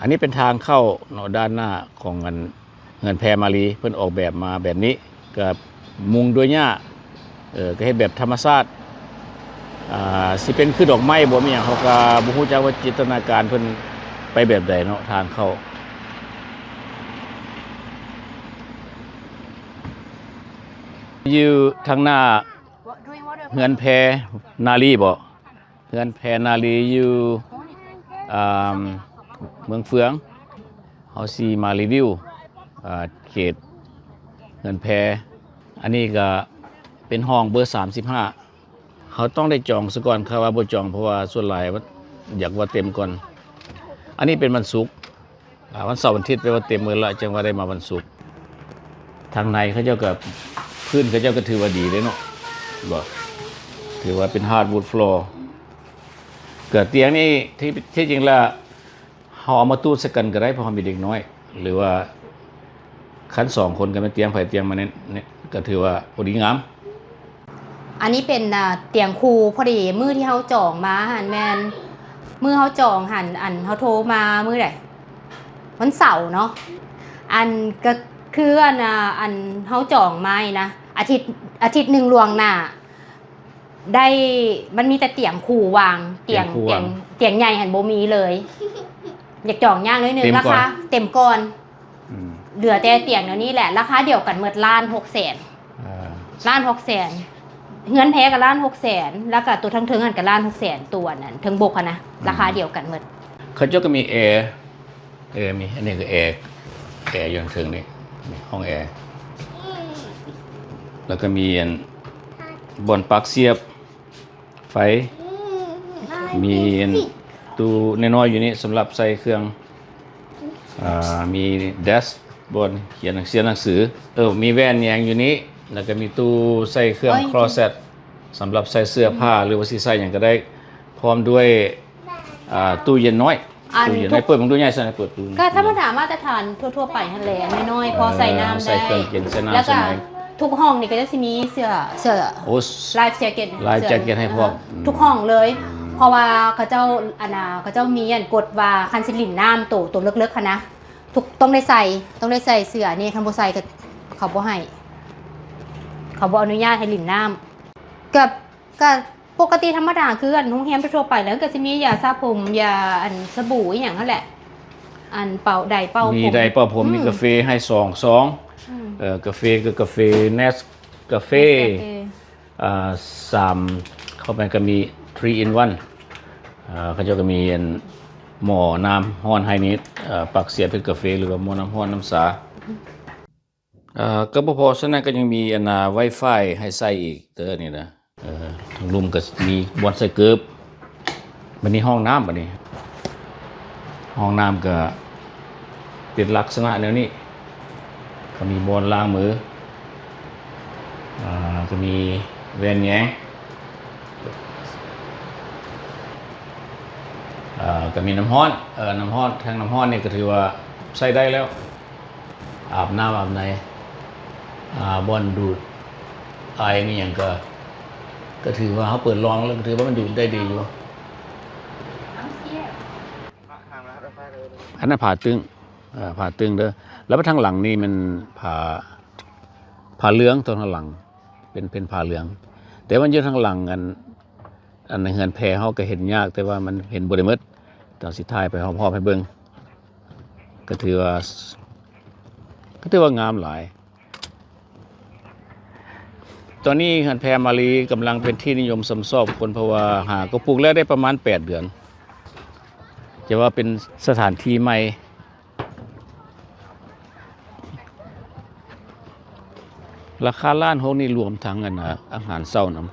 ອັນນີ້ເປັນທາງເຂົ້າເນາະ ດ້ານໜ້າຂອງອັນເຮືອນແພມາລີ ເພິ່ນອອກແບບມາແບບນີ້ ກໍມຸງດ້ວຍຫຍ້າ ເອີ ກໍເຮັດແບບທຳມະຊາດ. ອ່າ ຊິເປັນຄືດອກໄມ້ບໍ່ ມີຫຍັງ ເຮົາກໍບໍ່ຮູ້ຈັກວ່າຈິນຕະນາການເພິ່ນໄປແບບໃດເນາະ ທາງເຂົ້າ. ຢູ່ທາງໜ້າເຮືອນແພນາລີບໍ່? ເຮືອນແພນາລີຢູ່ ອ່າ ເມືອງເຟືອງ. ເຮົາຊິມາຣີວິວ ອ່າ ເຂດເຮືອນແພ. ອັນນີ້ກໍເປັນຫ້ອງເບີສາມສິບຫ້າ. ເຮົາຕ້ອງໄດ້ຈອງຊະກ່ອນ ຄັນວ່າບໍ່ຈອງ ເພາະວ່າສ່ວນຫຼາຍຢາກວ່າເຕັມກ່ອນ. ອັນນີ້ເປັນວັນສຸກ ອ່າ ວັນເສົາວັນທິດແປວ່າເຕັມໝົດລະ ຈັ່ງວ່າໄດ້ມາວັນສຸກ. ທາງໃນເຂົາເຈົ້າກໍ ພື້ນເຂົາເຈົ້າກໍຖືວ່າດີເດ້ເນາະ ບໍ່ ຖືວ່າເປັນ hardwood floor. ກໍຕຽງນີ້ທີ່ ທີ່ຈິງລະ ເຮົາເອົາມາຕູດໃສ່ກັນກໍໄດ້ ເພາະເຮົາມີເດັກນ້ອຍ ຫຼືວ່າຄັນສອງຄົນກໍແມ່ນຕຽງໃຜຕຽງມັນນີ້ ກໍຖືວ່າພໍດີງາມ. ອັນນີ້ເປັນ ອ່າ ຕຽງຄູ່ ພໍດີມື້ທີ່ເຮົາຈອງມາຫັ້ນແມ່ນ ມື້ເຮົາຈອງຫັ້ນ ອັນເຮົາໂທມາມື້ໃດ? ວັນເສົາເນາະ. ອັນ ກໍຄືອັນ ອ່າ ອັນເຮົາຈອງມານີ້ນະ ອາທິດ ອາທິດໜຶ່ງລ່ວງໜ້າ ໄດ້ ມັນມີແຕ່ຕຽງຄູ່ວາງ ຕຽງ ຕຽງຄູ່ວາງ ຕຽງ ຕຽງໃຫຍ່ຫັ້ນບໍ່ມີເລີຍ. ຢາກຈອງຍາກໜ້ອຍໜຶ່ງ ເຕັມກ່ອນ ລາຄາເຕັມກ່ອນ. ອືມ ເຫຼືອແຕ່ຕຽງດຽວນີ້ແຫຼະ ລາຄາດຽວກັນໝົດ ລ້ານຫົກແສນ. ເອີ ລ້ານຫົກແສນ ເຮືອນແພກໍລ້ານຫົກແສນ ແລ້ວກໍຕົວເທິງໆຫັ້ນກໍລ້ານຫົກແສນ ຕົວນັ້ນເທິງບົກຫັ້ນນະ. ອືມ ລາຄາດຽວກັນໝົດ. ເຂົາເຈົ້າກໍມີແອ ເອີ ມີ ອັນນີ້ກໍແອ ແອຢູ່ເທິງນີ້ ນີ້ຫ້ອງແອ. ແລ້ວກໍມີອັນ ບ່ອນປາກສຽບໄຟ ມີອັນ ຕູ້ນ້ອຍໆຢູ່ນີ້ ສຳລັບໃສ່ເຄື່ອງ ອ່າ ມີເດັສ ບ່ອນຂຽນໜັງສື ເອີ ມີແວ່ນແຍງຢູ່ນີ້ ແລ້ວກໍມີຕູ້ໃສ່ເຄື່ອງ ໂອ້ຍ closet ສຳລັບໃສ່ເສື້ອຜ້າ ອືມ ຫຼືວ່າຊິໃສ່ຫຍັງກໍໄດ້ ພ້ອມດ້ວຍ ອ່າ ຕູ້ເຢັນນ້ອຍ. ອ່າ ຕູ້ເຢັນ ໃຫ້ເປີດເບິ່ງດູ ໃຫຍ່ຊັ້ນ ໃຫ້ເປີດດູ. ກໍທຳມະດາມາດຕະຖານທົ່ວໆໄປຫັ້ນແຫຼະ ນ້ອຍໆ ພໍໃສ່ນ້ຳໄດ້ ເອີ ໃສ່ເຄື່ອງກິນ ໃສ່ນ້ຳ ແລ້ວກໍໃສ່ຫຍັງ. ທຸກຫ້ອງນີ້ກໍຈະຊິມີເສື້ອ ເສື້ອ ໂອ້ life jacket ເສື້ອ life jacket ໃຫ້ພ້ອມ. ອືມ ທຸກຫ້ອງເລີຍ. ອືມ ເພາະວ່າເຂົາເຈົ້າ ອັນນ່າ ເຂົາເຈົ້າມີອັນກົດວ່າ ຄັນຊິຫຼິ້ນນ້ຳ ໂຕ ໂຕເລິກໆຫັ້ນນະ ທຸກ ຕ້ອງໄດ້ໃສ່ ຕ້ອງໄດ້ໃສ່ເສື້ອນີ້ ຄັນບໍ່ໃສ່ກໍເຂົາບໍ່ໃຫ້ ເຂົາບໍ່ອະນຸຍາດໃຫ້ຫຼິ້ນນ້ຳ. ກໍ ກໍປົກກະຕິທຳມະດາ ຄືອັນໂຮງແຮມທົ່ວໆໄປແລ້ວ ກໍຊິມີຢາສະຜົມ ຢາອັນສະບູອີ່ຫຍັງຫັ້ນແຫຼະ ອັນເປົ່າ ໄດເປົ່າຜົມ ມີໄດເປົ່າຜົມ ອືມ ມີກາເຟໃຫ້ສອງຊອງ. ອືມ ເອີ ກາເຟກໍກາເຟ Nescafe ອ່າ ສາມ ເຂົ້າໄປກໍມີ three in one. ເຂົາເຈົ້າກໍມີອັນໝໍ້ນ້ຳຮ້ອນໃຫ້ນີ້ ເອີ ປັກສຽບເຮັດກາເຟ ຫຼືວ່າໝໍ້ນ້ຳຮ້ອນ ນ້ຳຊາ. ເອີ ກໍບໍ່ພໍສ່ຳນັ້ນ ກໍຍັງມີອັນນ່າ Wi-Fi ໃຫ້ໃຊ້ອີກເດີນີ້ນະ. ເອີ ທາງລຸ່ມກໍມີບ່ອນໃສ່ເກີບ. ບັດນີ້ຫ້ອງນ້ຳ ບັດນີ້ຫ້ອງນ້ຳກໍເປັນລັກສະນະແນວນີ້ ກໍມີບ່ອນລ້າງມື ອ່າ ກໍມີແວ່ນແຍງ ເອີ ກໍມີນ້ຳຮ້ອນ ເອີ ນ້ຳຮ້ອນ ແທ້ງນ້ຳຮ້ອນນີ້ກໍຖືວ່າໃຊ້ໄດ້ແລ້ວ. ອາບນ້ຳອາບໃນ ອ່າ ບ່ອນດູດໄອມີຫຍັງກໍ ກໍຖືວ່າເຮົາເປີດລອງແລ້ວ ກໍຖືວ່າມັນດູດໄດ້ດີຢູ່. ອັນນັ້ນຜ້າຕຶ້ງ ເອີ ຜ້າຕຶ້ງເດີ. ແລ້ວໄປທາງຫຼັງນີ້ແມ່ນຜ້າ ຜ້າເຫຼືອງ ຕົວທາງຫຼັງ ເປັນ ເປັນຜ້າເຫຼືອງ ແຕ່ວ່າຢູ່ທາງຫຼັງ ອັນ ອັນເຮືອນແພເຮົາກໍເຫັນຍາກ ແຕ່ວ່າມັນເຫັນບໍ່ໄດ້ໝົດ. ຕອນຊິຖ່າຍໄປຮອບໆໃຫ້ເບິ່ງ ກໍຖືວ່າ ກໍຖືວ່າງາມຫຼາຍ. ຕອນນີ້ເຮືອນແພມາລີກຳລັງເປັນທີ່ນິຍົມຊອມຊອບຄົນ ເພາະວ່າຫາກໍປຸກແລ້ວໄດ້ປະມານແປດເດືອນ ຈະວ່າເປັນສະຖານທີ່ໃໝ່. ລາຄາລ້ານຫົກນີ້ລວມທັງອັນ ອາຫານເຊົ້ານຳ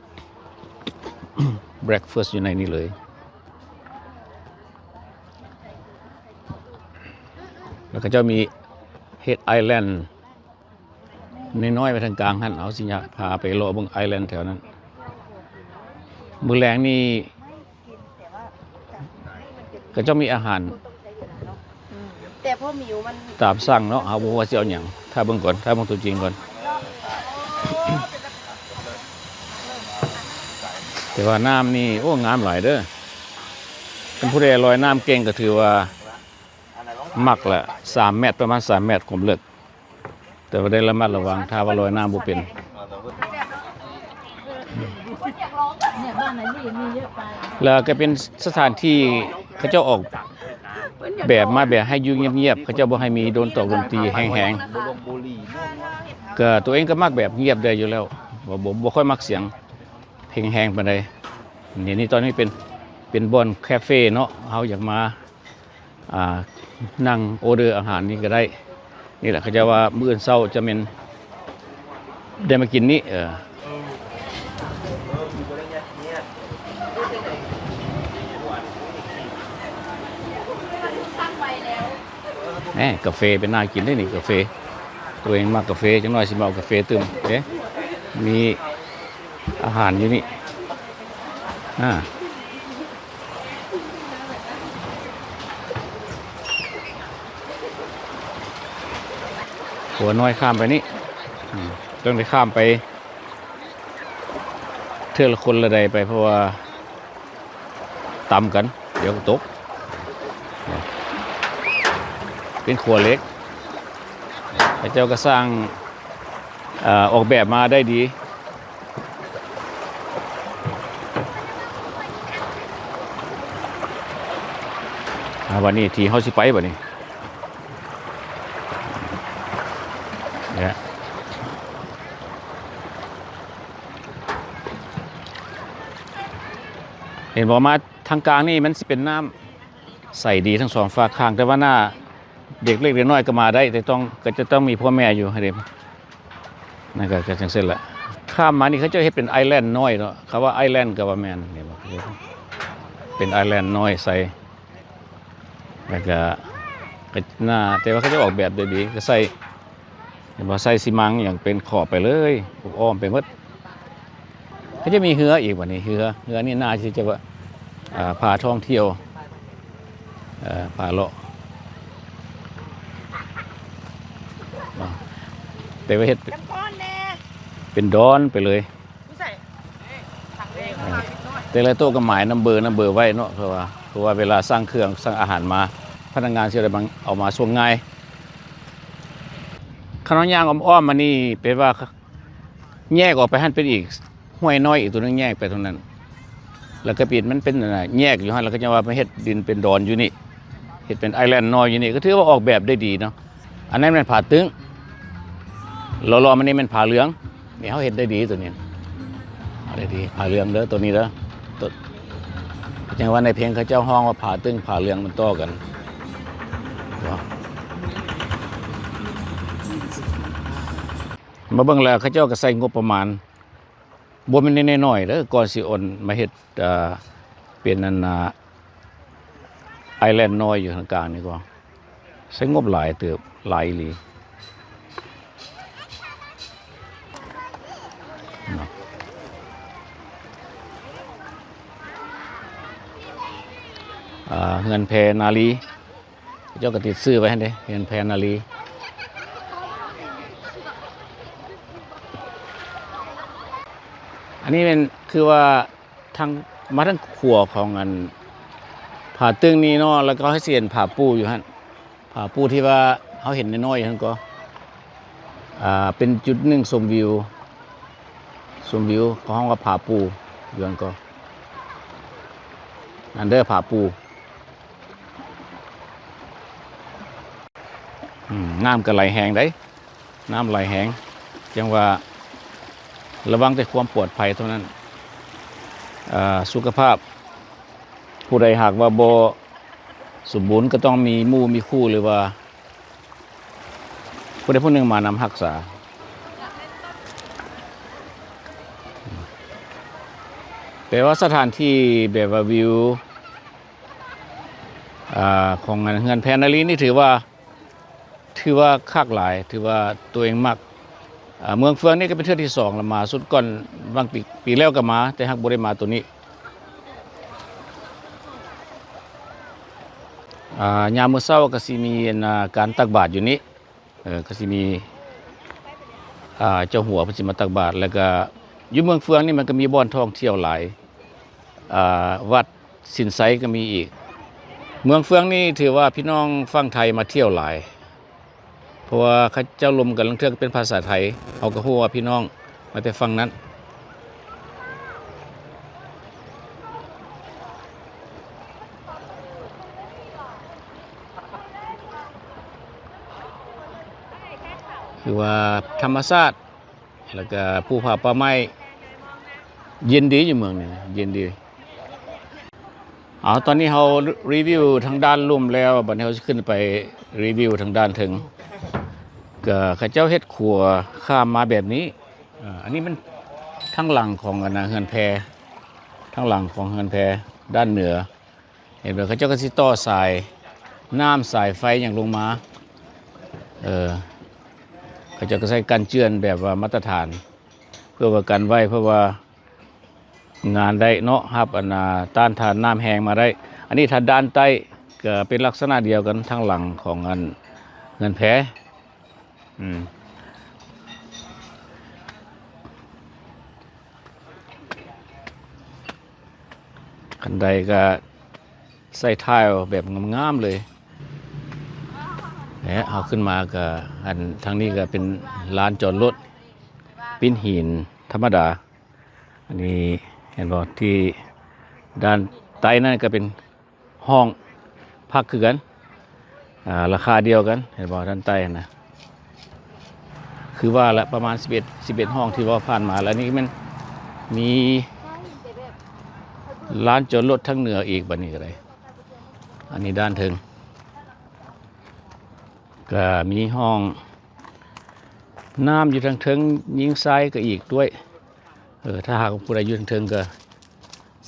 breakfast ຢູ່ໃນນີ້ເລີຍ. ແລ້ວເຂົາເຈົ້າມີເຮັດໄອແລນນ້ອຍໆໄວ້ທາງກາງຫັ້ນ ເຮົາຊິຍາກພາໄປເລາະເບິ່ງໄອແລນແຖວນັ້ນ. ມື້ແລງນີ້ ເຂົາເຈົ້າມີອາຫານ ອືມ ແຕ່ພໍມີຢູ່ມັນຕາມສັ່ງເນາະ ເຮົາບໍ່ຮູ້ວ່າຊິເອົາຫຍັງ ຖ້າເບິ່ງກ່ອນ ຖ້າເບິ່ງຕົວຈິງກ່ອນ. ແຕ່ວ່ານ້ຳນີ້ ໂອ້ ງາມຫຼາຍເດີ. ຄັນຜູ້ໃດລອຍນ້ຳເກັ່ງກໍຖືວ່າ ມັກລະສາມແມັດ ປະມານສາມແມັດຄວາມເລິກ ແຕ່ວ່າໄດ້ລະມັດລະວັງ ຖ້າວ່າລອຍນ້ຳບໍ່ເປັນ. ແລ້ວກໍເປັນສະຖານທີ່ເຂົາເຈົ້າອອກແບບມາແບບໃຫ້ຢູ່ງຽບໆ ເຂົາເຈົ້າບໍ່ໃຫ້ມີດົນຕອກດົນຕີແຮງໆ ກໍຕົວເອງກໍມັກແບບງຽບໄດ້ຢູ່ແລ້ວ ບໍ່ ບໍ່ ບໍ່ຄ່ອຍມັກສຽງເພງແຮງປານໃດ. ນີ້ ນີ້ຕອນນີ້ເປັນ ເປັນບ່ອນຄາເຟເນາະ ເຮົາຢາກມາ ອ່າ ນັ່ງອໍເດີອາຫານນີ້ກໍໄດ້. ນີ້ແຫຼະ ເຂົາເຈົ້າວ່າມື້ອື່ນເຊົ້າຈະແມ່ນໄດ້ມາກິນນີ້ ເອີ. ແໝ່ ກາເຟເປັນໜ້າກິນເດ້ນີ້ ກາເຟ ຕົວເອງມັກກາເຟ ຈັກໜ້ອຍຊິມາເອົາກາເຟຕື່ມເດ້ ມີອາຫານຢູ່ນີ້ ອາ. ຂົວນ້ອຍຂ້າມໄປນີ້ ອືມ ຕ້ອງໄດ້ຂ້າມໄປເທື່ອລະຄົນລະໃດໄປ ເພາະວ່າຕຳກັນ ດຽວກໍຕົກ. ເປັນຂົວເຫຼັກ ເຂົາເຈົ້າກໍສ້າງ ເອີ ອອກແບບມາໄດ້ດີ. ອາ ບັດນີ້ທີ່ເຮົາຊິໄປບັດນີ້ ເຫັນບໍ່ ມາທາງກາງນີ້ມັນຊິເປັນນ້ຳໃສດີທັງສອງຟາກຂ້າງ ແຕ່ວ່າໜ້າເດັກເລັກເດັກນ້ອຍກໍມາໄດ້ ແຕ່ຕ້ອງ ກໍຈະຕ້ອງມີພໍ່ແມ່ຢູ່ຫັ້ນເດ. ນັ້ນກໍ ກໍຈັ່ງຊັ້ນລະ ຂ້າມມານີ້ເຂົາເຈົ້າເຮັດເປັນໄອແລນນ້ອຍເນາະ ຄຳວ່າໄອແລນກໍວ່າແມ່ນ ເຫັນບໍ່ ເປັນໄອແລນນ້ອຍໃສ່ ແລ້ວກໍ ກໍໜ້າ ແຕ່ວ່າເຂົາເຈົ້າອອກແບບໄດ້ດີ ກໍໃສ່ ເຫັນບໍ່ ໃສ່ຊີມັງຫຍັງເປັນຂອບໄປເລີຍ ອ້ອມໄປໝົດ. ເຂົາຈະມີເຮືອອີກບັດນີ້ ເຮືອ ເຮືອນີ້ໜ້າຊິຈະ ອ່າ ພາທ່ອງທ່ຽວ ເອີ ພາເລາະ ແຕ່ວ່າເຮັດ ເປັນດອນໄປເລີຍ ແຕ່ລະໂຕະກໍໝາຍນຳເບີ ນຳເບີໄວ້ເນາະ ເພາະວ່າ ເພາະວ່າເວລາສັ່ງເຄື່ອງ ສັ່ງອາຫານມາ ພະນັກງານຊິໄດ້ບັງ ເອົາມາສົ່ງງ່າຍ. ຄັນເຮົາຍ່າງອ້ອມໆມານີ້ ແປວ່າ ແຍກອອກໄປຫັ້ນເປັນອີກຫ້ວຍນ້ອຍອີກຕົວໜຶ່ງແຍກໄປທາງນັ້ນ ແລ້ວກໍເປັນ ມັນເປັນ ອັນນ່າ ແຍກຢູ່ຫັ້ນ ແລ້ວກໍຈະວ່າມາເຮັດດິນເປັນດອນຢູ່ນີ້ ເຮັດເປັນໄອແລນນ້ອຍຢູ່ນີ້ ກໍຖືວ່າອອກແບບໄດ້ດີເນາະ. ອັນນັ້ນແມ່ນຜາຕຶ້ງ ລ້ອມໆມານີ້ແມ່ນຜາເຫຼືອງ ນີ້ເຮົາເຮັດໄດ້ດີຕົວນີ້ ເຮັດໄດ້ດີ ຜາເຫຼືອງເດີ ຕົວນີ້ເດີ ຕົວ ຈັ່ງວ່າໃນເພງເຂົາເຈົ້າຮ້ອງວ່າຜາຕຶ້ງຜາເຫຼືອງມັນຕໍ່ກັນ ມາເບິ່ງແລ້ວເຂົາເຈົ້າກໍໃຊ້ງົບປະມານ ບໍ່ແມ່ນນ້ອຍໆເດີ ກ່ອນຊິໂອນມາເຮັດ ເອີ ເປັນອັນນ່າ ໄອແລນນ້ອຍຢູ່ທາງກາງນີ້ກໍໃຊ້ງົບຫຼາຍເຕີບ ຫຼາຍອີ່ຫຼີເນາະ. ເຮືອນແພນາລີ ເຈົ້າກໍຕິດຊື່ໄວ້ຫັ້ນເດ້ ເຮືອນແພນາລີ. ອັນນີ້ແມ່ນຄືວ່າທາງ ມາທາງຂວາຂອງອັນຜາຕຶ້ງນີ້ເນາະ ແລ້ວກໍເຮົາຊິເຫັນຜາປູຢູ່ຫັ້ນ ຜາປູທີ່ວ່າເຮົາເຫັນນ້ອຍໆຢູ່ຫັ້ນກໍ ອ່າ ເປັນຈຸດໜຶ່ງຊົມວິວ ຊົມວິວ ເຂົາຮ້ອງວ່າຜາປູຢູ່ຫັ້ນກໍ ນັ້ນເດີ ຜາປູ. ອືມ ນ້ຳກໍໄຫຼແຮງເດ້ ນ້ຳໄຫຼແຮງ ຈັ່ງວ່າລະວັງແຕ່ຄວາມປອດໄພເທົ່ານັ້ນ. ເອີ ສຸຂະພາບຜູ້ໃດຫາກວ່າບໍ່ສົມບູນ ກໍຕ້ອງມີໝູ່ມີຄູ່ ຫຼືວ່າຜູ້ໃດຜູ້ໜຶ່ງມານຳຮັກສາ. ແປວ່າສະຖານທີ່ແບບວ່າວິວ ອ່າ ຂອງເຮືອນແພນນາລີນີ້ຖືວ່າ ຖືວ່າຄັກຫຼາຍ ຖືວ່າຕົວເອງມັກ. ອ່າ ເມືອງເຟືອງນີ້ກໍເປັນເທື່ອທີສອງລະ ມາຊຸດກ່ອນຫວ່າງປີ ປີແລ້ວກໍມາ ແຕ່ຫາກບໍ່ໄດ້ມາໂຕນີ້. ອ່າ ຍາມມື້ເຊົ້າກໍຊິມີ ອັນ ອ່າ ການຕັກບາດຢູ່ນີ້ ເອີ ກໍຊິມີ ອ່າ ເຈົ້າຫົວເພິ່ນຊິມາຕັກບາດ ແລ້ວກໍຢູ່ເມືອງເຟືອງນີ້ມັນກໍມີບ່ອນທ່ອງທ່ຽວຫຼາຍ ອ່າ ວັດສິນໄຊກໍມີອີກ ເມືອງເຟືອງນີ້ຖືວ່າພີ່ນ້ອງຝັ່ງໄທມາທ່ຽວຫຼາຍ ເພາະວ່າເຂົາເຈົ້າລົມກັນ ລາງເທື່ອກໍເປັນພາສາໄທ ເຮົາກໍຮູ້ວ່າພີ່ນ້ອງມາແຕ່ຝັ່ງນັ້ນ. ຄືວ່າທຳມະຊາດ ແລ້ວກະພູຜາປ່າໄມ້ ເຢັນດີຢູ່ເມືອງນີ້ ເຢັນດີ. ເອົາ ຕອນນີ້ເຮົາຣີວິວທາງດ້ານລຸ່ມແລ້ວ ບັດນີ້ເຮົາຊິຂຶ້ນໄປຣີວິວທາງດ້ານເທິງ. ກະເຂົາເຈົ້າເຮັດຂົວຂ້າມມາແບບນີ້. ອາ ອັນນີ້ມັນທາງຫຼັງຂອງອັນນະ ເຮືອນແພ ທາງຫຼັງຂອງເຮືອນແພດ້ານເໜືອ. ເຫັນບໍ່ ເຂົາເຈົ້າກໍຊິຕໍ່ສາຍນ້ຳສາຍໄຟຫຍັງລົງມາ. ເອີ ເຂົາເຈົ້າກໍໃສ່ກັນເຈື່ອນແບບວ່າມາດຕະຖານ ເພື່ອວ່າກັນໄວ້ ເພື່ອວ່າງານໄດ້ເນາະ ຮັບອັນນ່າ ຕ້ານທານນ້ຳແຮງມາໄດ້. ອັນນີ້ທາງດ້ານໃຕ້ກໍເປັນລັກສະນະດຽວກັນ ທາງຫຼັງຂອງອັນເຮືອນແພ. ອືມ ຄັນໄດກໍໃສ່ທາຍແບບງາມໆເລີຍ ແລະ ເຮົາຂຶ້ນມາກໍ ອັນ ທາງນີ້ກໍເປັນລານຈອດລົດ ປີ້ນຫີນທຳມະດາ. ອັນນີ້ເຫັນບໍ່ ທີ່ດ້ານໃຕ້ນັ້ນກໍເປັນ ຫ້ອງພັກຄືກັນ ອາ ລາຄາດຽວກັນ ເຫັນບໍ່ ດ້ານໃຕ້ຫັ້ນນະ. ຄືວ່າລະ ປະມານສິບເອັດ ສິບເອັດຫ້ອງທີ່ເວົ້າຜ່ານມາ ແລ້ວນີ້ແມ່ນມີລານຈອດລົດທາງເໜືອອີກ ບັດນີ້ກໍໄດ້. ອັນນີ້ດ້ານເທິງ ກໍມີຫ້ອງນ້ຳຢູ່ທາງເທິງ ຍິງຊາຍກໍອີກດ້ວຍ. ເອີ ຖ້າຫາກວ່າຜູ້ໃດຢູ່ເທິງໆ ກໍ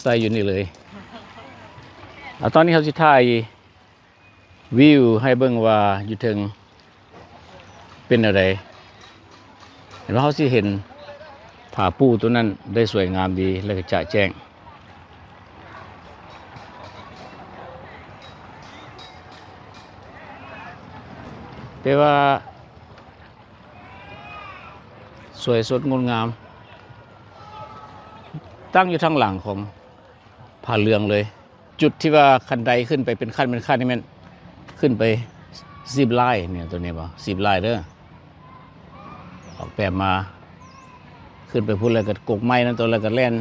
ໃສ່ຢູ່ນີ້ເລີຍ. ເອົາ ຕອນນີ້ເຮົາຊິຖ່າຍວິວໃຫ້ເບິ່ງວ່າຢູ່ເທິງເປັນແນວໃດ. ເຫັນວ່າເຮົາຊິເຫັນຜາປູ່ຕົວນັ້ນໄດ້ສວຍງາມດີ ແລະ ກະຈະແຈ້ງ ແປວ່າ ສວຍສົດງົດງາມ ຕັ້ງຢູ່ທາງຫຼັງຂອງຜາເຫຼືອງເລີຍ. ຈຸດທີ່ວ່າຄັນໄດຂຶ້ນໄປເປັນຂັ້ນເປັນຂັ້ນນີ້ແມ່ນຂຶ້ນໄປ zip line ນີ້ ຕົວນີ້ບໍ່ zip line ເດີ ອອກແບບມາ ຂຶ້ນໄປພຸ້ນແລ້ວກໍກົກໄມ້ນັ້ນ ຕົວແລ້ວກໍແລ່ນ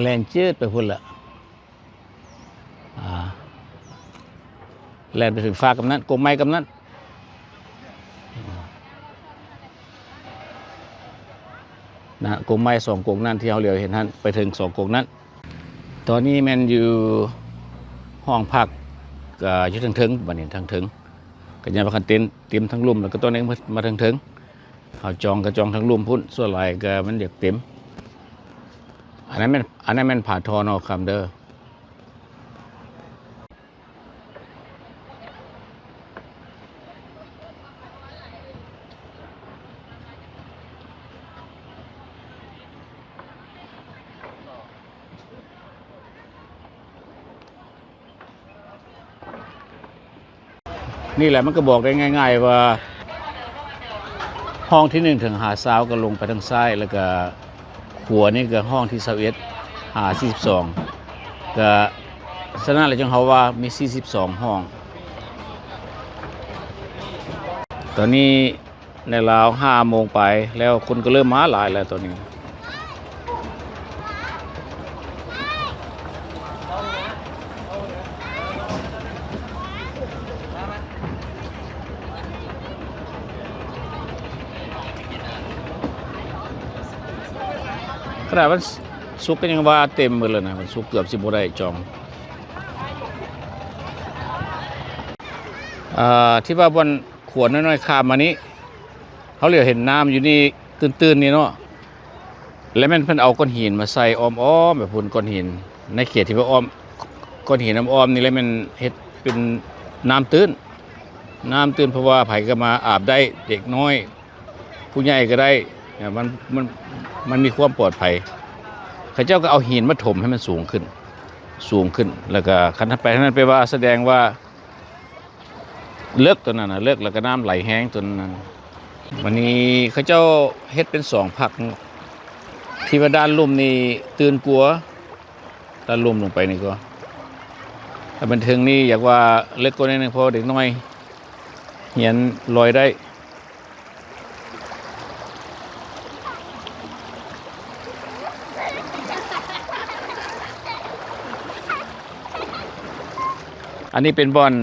ແລ່ນຈືດໄປພຸ້ນລະ. ອ່າ ແລ່ນໄປເຖິງຟາກຳນັ້ນ ກົກໄມ້ກຳນັ້ນນະ ກົກໄມ້ສອງກົກນັ້ນທີ່ເຮົາຫຼຽວເຫັນຫັ້ນ ໄປເຖິງສອງກົກນັ້ນ. ຕອນນີ້ແມ່ນຢູ່ຫ້ອງພັກ ກະຢູ່ເທິງໆ ບັດນີ້ທາງເທິງ ກະຍັງບໍ່ທັນເຕັມ ເຕັມທາງລຸ່ມ ແລ້ວກໍຕອນນີ້ມາ ມາເທິງໆ ເຮົາຈອງກະຈອງທາງລຸ່ມພຸ້ນ ສ່ວນຫຼາຍກະມັນຢາກເຕັມ. ອັນນັ້ນແມ່ນ ອັນນັ້ນແມ່ນຜາທອນອກຄຳເດີ. ນີ້ແຫຼະ ມັນກໍບອກໄດ້ງ່າຍໆວ່າ ຫ້ອງທີໜຶ່ງເຖິງຫາຊາວກໍລົງໄປທາງຊ້າຍ ແລ້ວກໍຂວານີ້ກໍຫ້ອງທີຊາວເອັດຫາສີ່ສິບສອງ ກໍສະນັ້ນແຫຼະ ຈຶ່ງເຮົາວ່າມີສີ່ສິບສອງຫ້ອງ. ຕອນນີ້ ໃນລາວຫ້າໂມງປາຍແລ້ວ ຄົນກໍເລີ່ມມາຫຼາຍແລ້ວຕອນນີ້. ຂະໜາດວັນສຸກກໍຍັງວ່າເຕັມໝົດແລ້ວນະ, ວັນສຸກເກືອບຊິບໍ່ໄດ້ຈອງ. ເອີ ທີ່ວ່າບ່ອນ ຂົວນ້ອຍໆຂ້າມມານີ້ ເຮົາຫຼຽວເຫັນນ້ຳຢູ່ນີ້ຕື້ນໆນີ້ເນາະ ແລ້ວແມ່ນເພິ່ນເອົາກ້ອນຫີນມາໃສ່ອ້ອມໆແບບພຸ້ນ ກ້ອນຫີນໃນເຂດທີ່ວ່າອ້ອມ ກ້ອນຫີນອ້ອມໆນີ້ ແລ້ວແມ່ນເຮັດເປັນນ້ຳຕື້ນ ນ້ຳຕື້ນ ເພາະວ່າໃຜກໍມາອາບໄດ້ ເດັກນ້ອຍ ຜູ້ໃຫຍ່ກໍໄດ້ ມັນ ມັນ ມັນມີຄວາມປອດໄພ. ເຂົາເຈົ້າກໍເອົາຫີນມາຖົມໃຫ້ມັນສູງຂຶ້ນ ສູງຂຶ້ນ ແລ້ວກໍຄັນໄປທາງນັ້ນ ແປວ່າສະແດງວ່າ ເລິກຕົວນັ້ນນະ ເລິກ ແລ້ວກໍນ້ຳໄຫຼແຮງຕົວນັ້ນ. ບັດນີ້ເຂົາເຈົ້າເຮັດເປັນສອງພັກ ທີ່ວ່າດ້ານລຸ່ມນີ້ຕື່ນກວ່າ ດ້ານລຸ່ມລົງໄປນີ້ກໍ ຖ້າແມ່ນເທິງນີ້ຢາກວ່າເລິກກວ່າໜ້ອຍໜຶ່ງ ເພາະວ່າເດັກນ້ອຍຮຽນລອຍໄດ້. ອັນນີ້ເປັນບ່ອນ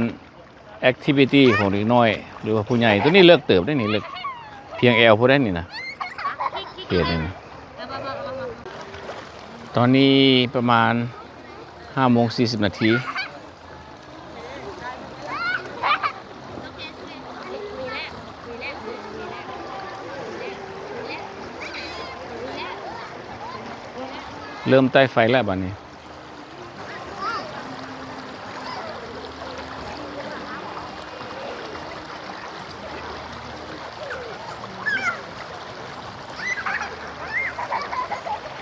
activity ຂອງເດັກນ້ອຍ ຫຼືວ່າຜູ້ໃຫຍ່. ໂຕນີ້ເລິກເຕີບເດ້ນີ້ ເລິກພຽງແອວຜູ້ໃດນີ້ນະ ເຂດນີ້ນະ. ຕອນນີ້ປະມານຫ້າໂມງສີ່ສິບນາທີ. ເລີ່ມໄຕ້ໄຟແລ້ວບາດນີ້.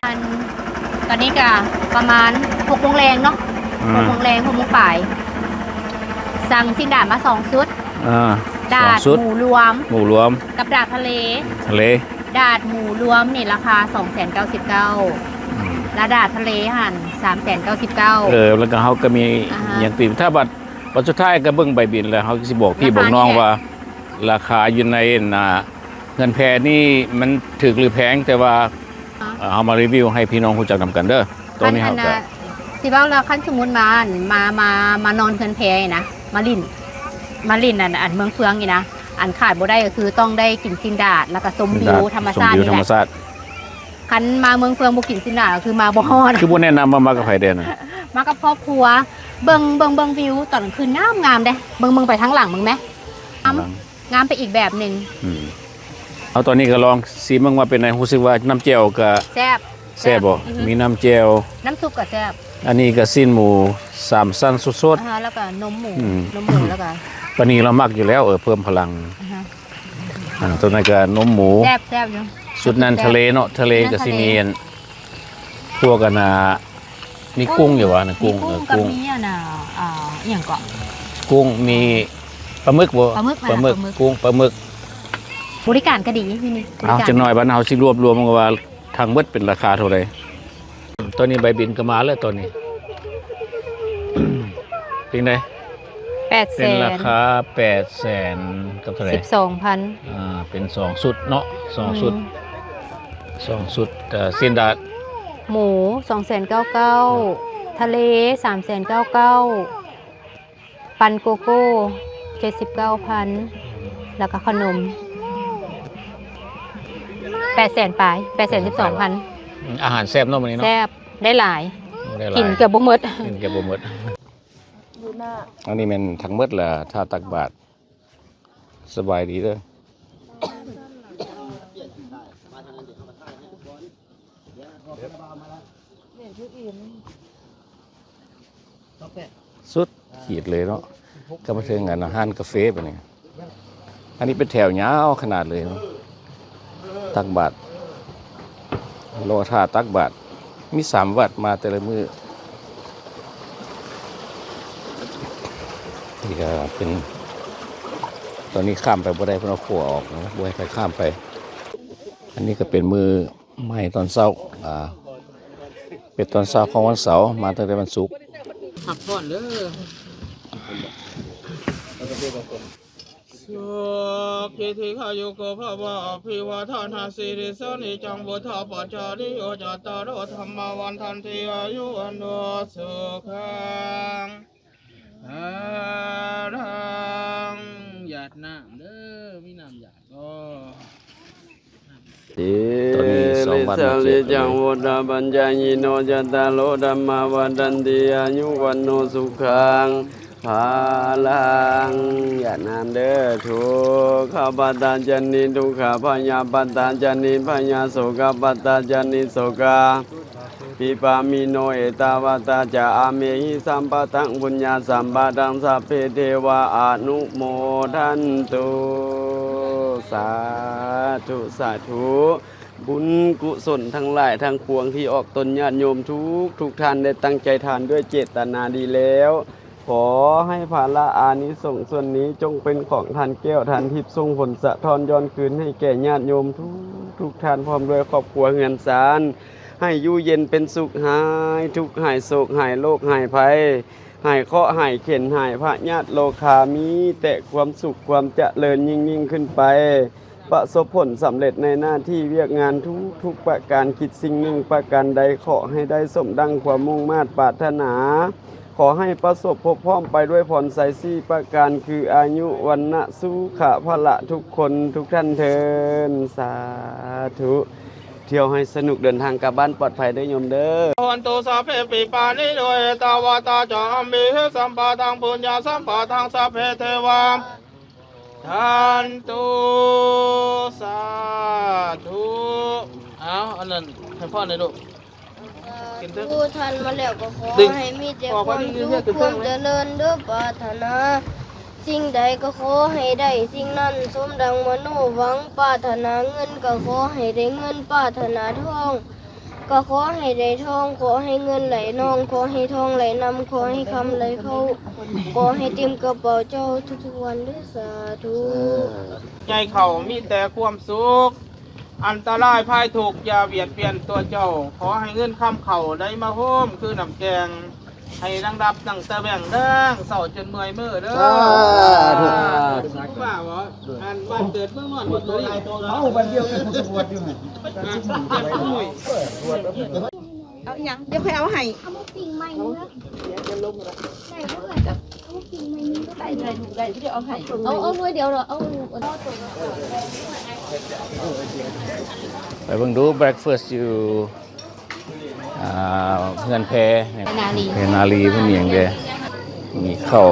ອັນ ຕອນນີ້ກະປະມານຫົກໂມງແລງເນາະ ອືມ ຫົກໂມງແລງ ຫົກໂມງປາຍ. ສັ່ງຊີ້ນດາດມາສອງຊຸດ ອ່າ ດາດ ສອງຊຸດ ໝູລວມ ໝູລວມ ກັບດາດທະເລ ທະເລ. ດາດໝູລວມນີ້ລາຄາສອງແສນເກົ້າສິບເກົ້າ ອືມ ແລະ ດາດທະເລຫັ້ນສາມແສນເກົ້າສິບເກົ້າ. ເອີ ແລ້ວກໍເຮົາກໍມີ ອ່າຮະ ຫຍັງຕີ ຖ້າບັດ ບັດສຸດທ້າຍກໍເບິ່ງໃບບິນ ແລ້ວເຮົາກໍຊິບອກພີ່ບອກນ້ອງວ່າ ລາຄາຢູ່ໃນ ອັນນ່າ ເຮືອນແພນີ້ມັນຖືກຫຼືແພງ ແຕ່ວ່າ ອ່າ ເຮົາມາຣີວິວໃຫ້ພີ່ນ້ອງຮູ້ຈັກນຳກັນເດີ. ຕອນນີ້ເຮົາກໍ ຄັນອັນນ່າ ຊິເວົ້າແລ້ວ ຄັນສົມມຸດມາ ມາ ມາ ມານອນເຮືອນແພນີ້ນະ ມາຫຼິ້ນ ມາຫຼິ້ນອັນ ອັນເມືອງເຟືອງນີ້ນະ ອັນຂາດບໍ່ໄດ້ກໍຄືຕ້ອງໄດ້ກິນຊີ້ນດາດ ແລ້ວກໍຊົມວິວ ຊມວິວທຳມະຊາດ ຊົມວິວ ນີ້ແຫຼະ ທຳມະຊາດ. ຄັນມາເມືອງເຟືອງບໍ່ກິນຊີ້ນດາດກໍຄືມາບໍ່ຮອດ. ຄືບໍ່ແນະນຳວ່າມາກັບໃຜແດ່ນະ? ມາກັບຄອບຄົວ. ເບິ່ງ ເບິ່ງ ເບິ່ງວິວຕອນກາງຄືນງາມໆເດ້. ເບິ່ງ ເບິ່ງໄປທາງຫຼັງເບິ່ງແມ ງາມ ງາມໄປອີກແບບໜຶ່ງ. ອືມ ເອົາ ຕອນນີ້ກໍລອງຊີມເບິ່ງວ່າເປັນໃດ. ຮູ້ສຶກວ່ານ້ຳແຈ່ວກໍແຊບ. ແຊບບໍ່? ອືຮຶ ມີນ້ຳແຈ່ວ ນ້ຳຊຸບກໍແຊບ. ອັນນີ້ກໍຊີ້ນໝູສາມຊັ້ນສົດໆ ອ່າຮະ ແລ້ວກໍນົມໝູ ອືມ ນົມໝູ ແລ້ວກໍ ປານີລາວມັກຢູ່ແລ້ວ ເອີ ເພີ່ມພະລັງ. ອ່າຮະ ອ່າ ຕົວນັ້ນກໍນົມໝູ ແຊບ ແຊບຢູ່. ຊຸດນັ້ນທະເລເນາະ ທະເລກໍຊິມີອັນ ພວກອັນນ່າ ມີກຸ້ງຢູ່ຫວາ? ນະ ກຸ້ງ ມີກຸ້ງ ເອີ ກຸ້ງ ກັບມີອັນນ່າ ອ່າ ອີ່ຫຍັງເກາະ ກຸ້ງ ມີປາໝຶກບໍ່? ປາໝຶກ ປາໝຶກ ປາໝຶກ ກຸ້ງ ປາໝຶກ. ບໍລິການກໍດີຢູ່ນີ້ ເອົາ ບໍລິການ ຈັກໜ້ອຍບາດເຮົາຊິລວບລວມວ່າທັງໝົດເປັນລາຄາເທົ່າໃດ. ຕອນນີ້ໃບບິນກໍມາແລ້ວຕອນນີ້ ເປັນໃດ? ແປດແສນ ເປັນລາຄາແປດແສນກັບເທົ່າໃດ? ສິບສອງພັນ. ອ່າ ເປັນສອງຊຸດເນາະ ສອງຊຸດ ອືມ ສອງຊຸດ. ເອີ ຊີ້ນດາດ ໝູສອງແສນເກົ້າເກົ້າ ທະເລສາມແສນເກົ້າເກົ້າ ປັ່ນໂກໂກ້ເຈັດສິບເກົ້າພັນ ແລ້ວກໍຂະໜົມແປດແສນປາຍ ແປດແສນສິບສອງພັນ. ອືມ ອາຫານແຊບເນາະມື້ນີ້ເນາະ. ແຊບ ໄດ້ຫຼາຍ ໄດ້ຫຼາຍ ກິນເກືອບບໍ່ໝົດ ກິນເກືອບບໍ່ໝົດ. ອັນນີ້ແມ່ນທັງໝົດລະ ຖ້າຕັກບາດ. ສະບາຍດີເດີ. ສຸດຂີດເລີຍເນາະ ກໍມາເຖິງອັນຮ້ານກາເຟບາດນີ້. ອັນນີ້ເປັນແຖວຍາວຂະໜາດເລີຍເນາະ ຕັກບາດ ລໍຖ້າຕັກບາດ. ມີສາມວັດມາແຕ່ລະມື້. ນີ້ກໍເປັນ ຕອນນີ້ຂ້າມໄປບໍ່ໄດ້ ເພິ່ນເອົາຂົວອອກນະ ບໍ່ໃຫ້ໃຜຂ້າມໄປ. ອັນນີ້ກໍເປັນມື້ໃໝ່ຕອນເຊົ້າ ອ່າ ເປັນຕອນເຊົ້າຂອງວັນເສົາ ມາຕັ້ງແຕ່ວັນສຸກ. ພັກຜ່ອນເດີ. ສຸຂີທິກາຍຸໂກພະວະ ອະພິວາທະນະສີລິສະນິຈັງ ວຸດທາປະຈາຍິໂຍ ຈັດຕາໂລ ທຳມາວັນທັນຕິ ອາຍຸວັນໂນ ສຸຂັງ ພະລັງ. ຢາດນ້ຳເດີ ມີນ້ຳຢາດບໍ່? ຕອນນີ້ສອງບາດ ສິລິສະນິຈັງ ວຸດທາປັນຈາຍິໂນ ຈັດຕາໂລ ທຳມາວັນທັນຕິ ອາຍຸວັນໂນ ສຸຂັງ ພະລັງ. ຢາດນ້ຳເດີ. ທຸກຂະປັດຕາຈະນິ ທຸກຂະພະຍາປັດຕາຈະນິ ພະຍາໂສກະປັດຕາຈະນິ ໂສກາ ປິປາມິໂນ ເອຕາວັດຕາຈະ ອາເມຫິ ສຳປະທັງ ປຸນຍະສຳປະທັງ ສັບເພເທວາ ອະນຸໂມທັນຕຸ. ສາທຸ ສາທຸ. ບຸນກຸສົນທັງຫຼາຍທັງປວງທີ່ອອກຕົນຍາດໂຍມທຸກໆທ່ານ ໄດ້ຕັ້ງໃຈທານດ້ວຍເຈດຕະນາດີແລ້ວ ຂໍໃຫ້ຜະລະອານິສົງສ່ວນນີ້ ຈົ່ງເປັນຂອງທານແກ້ວທານທິບ ສົ່ງຜົນສະທ້ອນຍ້ອນຄືນໃຫ້ແກ່ຍາດໂຍມທຸກໆທ່ານ ພ້ອມດ້ວຍຄອບຄົວເຮືອນຊານ ໃຫ້ຢູ່ເຢັນເປັນສຸກ ຫາຍທຸກຫາຍໂສກ ຫາຍໂລກຫາຍໄພ. ຫາຍເຄາະຫາຍເຂັນ ຫາຍພະຍາດໂລຄາ ມີແຕ່ຄວາມສຸກຄວາມຈະເລີນຍິ່ງໆຂຶ້ນໄປ ປະສົບຜົນສຳເລັດໃນໜ້າທີ່ວຽກງານທຸກໆປະການ ຄິດສິ່ງໜຶ່ງປະການໃດ ຂໍໃຫ້ໄດ້ສົມດັ່ງຄວາມມຸ່ງມາດປາດຖະໜາ ຂໍໃຫ້ປະສົບພົບພ້ອມໄປດ້ວຍພອນໄຊສີ່ປະການ ຄືອາຍຸ ວັນນະ ສຸຂະ ພະລະ ທຸກຄົນທຸກທ່ານເທີ້ນ ສາທຸ. ທ່ຽວໃຫ້ສະໜຸກ ເດີນທາງກັບບ້ານປອດໄພເດີໂຍມເດີ. ໂຫນຕຸ ສັບເພ ປີປານີໂນ ເອຕາວັດຕາ ຈາມະເຫ ສັບປະທັງ ປຸນຍະ ສັມປະທັງ ສັບເພ ເທວາ ທັນຕຸ ສາທຸ. ເອົາ ອັນນັ້ນໃຫ້ພອນໃຫ້ລູກ. ສາທຸ ທ່ານມາແລ້ວກໍຂໍໃຫ້ມີແຕ່ຄວາມສຸກຄວາມຈະເລີນເດີ ປາດຖະໜາສິ່ງໃດກໍຂໍໃຫ້ໄດ້ສິ່ງນັ້ນ ສົມດັ່ງມະໂນຫວັງ ປາດຖະໜາເງິນກໍຂໍໃຫ້ໄດ້ເງິນ ປາດຖະໜາທອງກໍຂໍໃຫ້ໄດ້ທອງ ຂໍໃຫ້ເງິນໄຫຼນອງ ຂໍໃຫ້ທອງໄຫຼນຳ ຂໍໃຫ້ຄຳໄຫຼເຂົ້າ ຂໍໃຫ້ເຕັມກະເປົາເຈົ້າທຸກໆວັນເດີ ສາທຸ. ໃຫຍ່ເຂົ້າມີແຕ່ຄວາມສຸກ ອັນຕະລາຍພາຍທຸກຢ່າບຽດບຽນຕົວເຈົ້າ ຂໍໃຫ້ເງິນຄຳເຂົ້າໄຫຼມາໂຮມຄືນ້ຳແກງ ໃຫ້ດັງດັບຕັ້ງແຕ່ແວ່ງແລງເຊົ້າຈົນເມື່ອຍມືເດີ ສາທຸ. ວ່າບໍ່ ອັນບ້ານເກີດເມືອງນອນບໍ່ຕົວນີ້ ເອົາບັດດຽວນີ້ ເອົາຫຍັງ ດຽວຂ້ອຍເອົາໃຫ້ ເອົາໝູກປີ້ງໃໝ່ໜຶ່ງເດີ ໄດ້ບໍ່ເອື້ອຍ? ໄດ້ ໄດ້ລູກ ໄດ້ ດຽວເອົາໃຫ້ ເອົາ ເອົາໜ່ວຍດຽວເນາະ ເອົາ ໄປເບິ່ງດູ breakfast ຢູ່ ອ່າ ເຮືອນແພ ນາລີ ເຮືອນນາລີ ເພິ່ນມີຫຍັງແດ່? ມີເຂົ້າ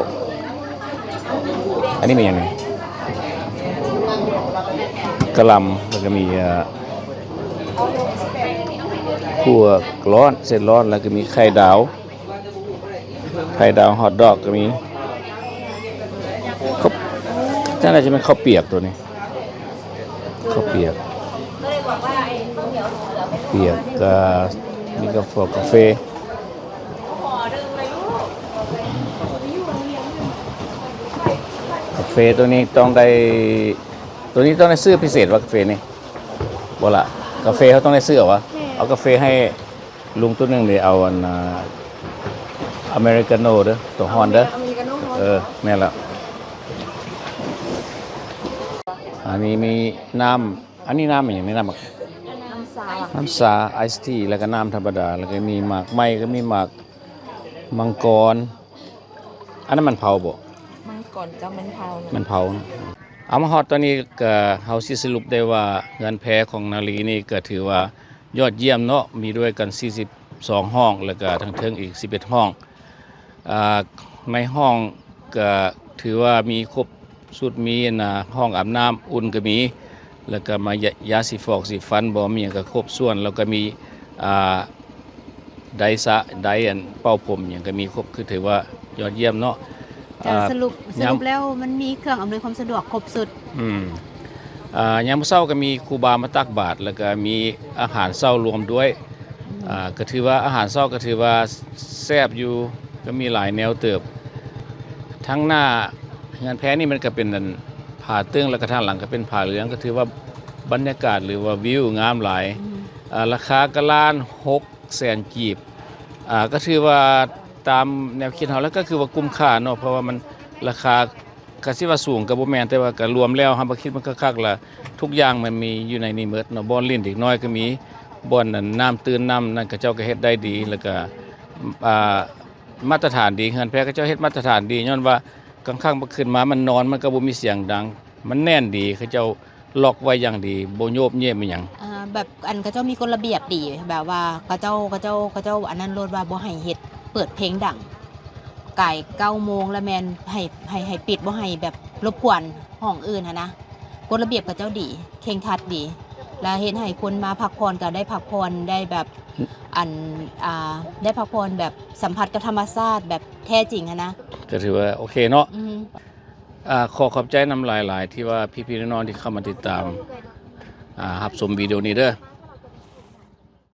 ອັນນີ້ມີຫຍັງນີ້? ກະຫຼ່ຳ ແລ້ວກໍມີ ເອີ ຂົ້ວຮ້ອນ ເສັ້ນຮ້ອນ ແລ້ວກໍມີໄຂ່ດາວ ໄຂ່ດາວ ຮອດດອກກໍມີ ເຂົ້າ ຈັ່ງໃດຈະແມ່ນເຂົ້າປຽກໂຕນີ້ ເຂົ້າປຽກ ປຽກ ກະມີກາຟອກາເຟ ກາເຟໂຕນີ້ຕ້ອງໄດ້ ໂຕນີ້ຕ້ອງໄດ້ຊື້ພິເສດວ່າກາເຟນີ້ ບໍ່ລະ ກາເຟເຮົາຕ້ອງໄດ້ຊື້ເອົາວະ ແມ່ນ ເອົາກາເຟໃຫ້ ລຸງໂຕໜຶ່ງເດ ເອົາອັນ ອາ ອາເມລິກາໂນເດີ ໂຕຮ້ອນເດີ ອາເມລິກາໂນຮ້ອນ ເອີ ແມ່ນລະ ອັນນີ້ມີນ້ຳ ອັນນີ້ນ້ຳອີ່ຫຍັງນີ້ ນ້ຳ ນ້ຳຊາ ນ້ຳຊາ ice tea ແລ້ວກໍນ້ຳທຳມະດາ ແລ້ວກໍມີໝາກໄມ້ ກໍມີໝາກມັງກອນ ອັນນັ້ນມັນເຜົາບໍ່? ມັງກອນກັບມັນເຜົາ ມັນເຜົານະ ເອົາມາຮອດຕອນນີ້ກໍເຮົາຊິສະຫຼຸບໄດ້ວ່າ ເຮືອນແພຂອງນາລີນີ້ກໍຖືວ່າ ຍອດຢ້ຽມເນາະ ມີດ້ວຍກັນສີ່ສິບສອງຫ້ອງ ແລ້ວກະທາງເທິງອີກສິບເອັດຫ້ອງ ອາ ໃນຫ້ອງກະຖືວ່າມີຄົບຊຸດ ມີອັນນ່າ ຫ້ອງອາບນ້ຳອຸ່ນກະມີ ແລ້ວກະມາ ຢາ ຢາສີຟອກສີຟັນບໍ ມີຫຍັງກະຄົບຖ້ວນ ແລ້ວກະມີ ອາ ໄດສະ ໄດອັນເປົ່າຜົມຫຍັງກໍມີຄົບ ຄືຖືວ່າຍອດຢ້ຽມເນາະ ກະ ອາ ສະຫຼຸບ ຍາມ ສະຫຼຸບແລ້ວມັນມີເຄື່ອງອຳນວຍຄວາມສະດວກຄົບຊຸດ ອືມ ອາ ຍາມເຊົ້າກໍມີຄູບາມາຕັກບາດ ແລ້ວກໍມີອາຫານເຊົ້າລວມດ້ວຍ ອືມ ອາ ກໍຖືວ່າອາຫານເຊົ້າກໍຖືວ່າແຊບຢູ່ ກໍມີຫຼາຍແນວເຕີບ ທາງໜ້າເຮືອນແພນີ້ມັນກໍເປັນອັນຜາຕຶ້ງ ແລ້ວກໍທາງຫຼັງກໍເປັນຜາເຫຼືອງ ກໍຖືວ່າບັນຍາກາດ ຫຼືວ່າວິວງາມຫຼາຍ ອືມ ອາ ລາຄາກໍລ້ານຫົກ ແສນກີບ ອາ ກໍຖືວ່າຕາມແນວຄິດເຮົາແລ້ວກໍຄືວ່າກຸ້ມຄ່າເນາະ ເພາະວ່າມັນລາຄາ ກະຊິວ່າສູງກໍບໍ່ແມ່ນ ແຕ່ວ່າກໍລວມແລ້ວ ເຮົາມາຄິດເບິ່ງຄັກໆ ລະທຸກຢ່າງມັນມີຢູ່ໃນນີ້ໝົດເນາະ ບ່ອນຫຼິ້ນເດັກນ້ອຍກໍມີ ບ່ອນນັ້ນ ນ້ຳຕື້ນ ນ້ຳນັ້ນ ເຂົາເຈົ້າກໍເຮັດໄດ້ດີ ແລ້ວກໍ ອາ ມາດຕະຖານດີ ເຮືອນແພເຂົາເຈົ້າເຮັດມາດຕະຖານດີ ຍ້ອນວ່າກາງຄັ້ງມັນຂຶ້ນມາ ມັນນອນ ມັນກໍບໍ່ມີສຽງດັງ ມັນແໜ້ນດີ ເຂົາເຈົ້າ ລັອກໄວ້ຢ່າງດີ ບໍ່ໂຍບເຍບອີ່ຫຍັງ ອ່າ ແບບ ອັນ ເຂົາເຈົ້າມີກົດລະບຽບດີ ແບບວ່າເຂົາເຈົ້າ ເຂົາເຈົ້າ ເຂົາເຈົ້າອັນນັ້ນໂລດວ່າບໍ່ໃຫ້ເຮັດ ເປີດເພງດັງ ກາຍເກົ້າໂມງລະແມ່ນໃຫ້ ໃຫ້ ໃຫ້ປິດ ບໍ່ໃຫ້ແບບລົບກວນຫ້ອງອື່ນຫັ້ນນະ ກົດລະບຽບເຂົາເຈົ້າດີ ເຄັ່ງຄັດດີ ລະເຮັດໃຫ້ຄົນມາພັກຜ່ອນກໍໄດ້ພັກຜ່ອນ ໄດ້ແບບ ອັນ ອ່າ ໄດ້ພັກຜ່ອນແບບສຳຜັດກັບທຳມະຊາດແບບແທ້ຈິງຫັ້ນນະ ກໍຖືວ່າໂອເຄເນາະ ອືມ ອາ ຂໍຂອບໃຈນຳຫຼາຍໆ ທີ່ວ່າພີ່ໆນ້ອງໆທີ່ເຂົ້າມາຕິດຕາມ ອາ ຮັບຊົມວິດີໂອນີ້ເດີ.